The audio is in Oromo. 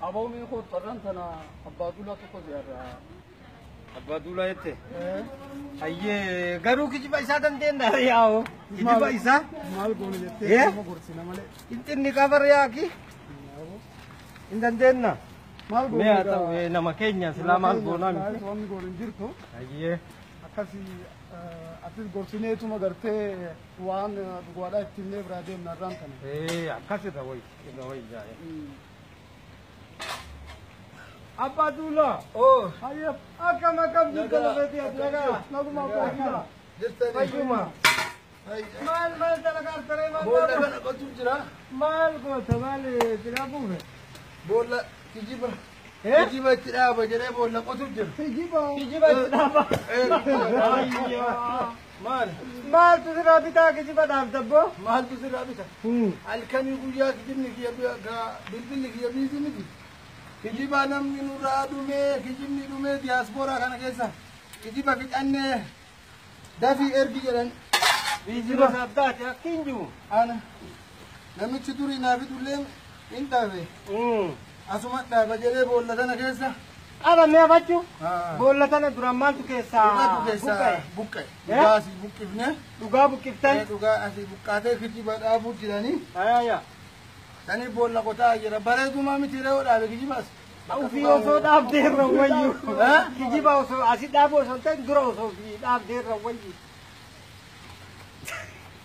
Aboo mee kootu har'aan tana Abbaa Duulaa tokko ziyaarraa. Abbaa Duulaa jette? Hayyee garuu kijiba isaa dandeenya yaa'u. Kijiba isaa? Maal goone jettee nama gorsina malee. Intinni qabar yaaki? Hin dandeenya. Maal goone? Mee haa ta'u nama keenya silaa maal goonaa miti. Wanni goone hin jirtu. Hayyee. Akkasii atis gorsineetuma gartee waan dhugaadhaa ittiin mee biraa deemna har'aan tana. Akkas irra wayi irra wayi jaa'e. Abbaa Duulaa. Oh. Hayyee. Akkam akkam jirtu lafeetii ati nagaa. Naguma Abbaa Duulaa. Jirtanii. Fayyuma. Maal maal dalagaa taree maal Boolla kana qotuun jira. Maal goota maal jira buufe. Boolla kijiba. Kijiba itti dhaaba jedhee boolla qotuun jira. Kijiba. Kijiba itti dhaaba. Maal? Maaltu sirraa bitaa kijiba dhaabdabboo? Maaltu sirraa bita? Halkanii guyyaa kijibni kiyya bilbilli kiyya biizii miti. Kijiba namni nurraa dhumee kijibni dhumee diyaaspooraa kana keessa kijiba fixannee dafii ergi jedhan. Biiziba sabdaati akki hin jiru. Ana namichi durii naa fidullee hin dhaabe. Asuma dhaaba jedhee boolla tana keessa. Qabamee afachuu? Boolla tana duraan maaltu keessaa Dhugaatu keessaa buqqa'e. Dhugaa asii buqqifne. Dhugaa buqqiftan? Dhugaa asii buqqaatee kijiba dhaabuu jiranii. Ayaya. Sanii boolla qotaa jira. Bareedumaa miti re'oo dhaabe kijibaas. Ofii osoo dhaabdee irra wayyu. Kijiba osoo asii dhaabu osoo hin ta'in dura osoo ofii dhaabdee irra wayyu.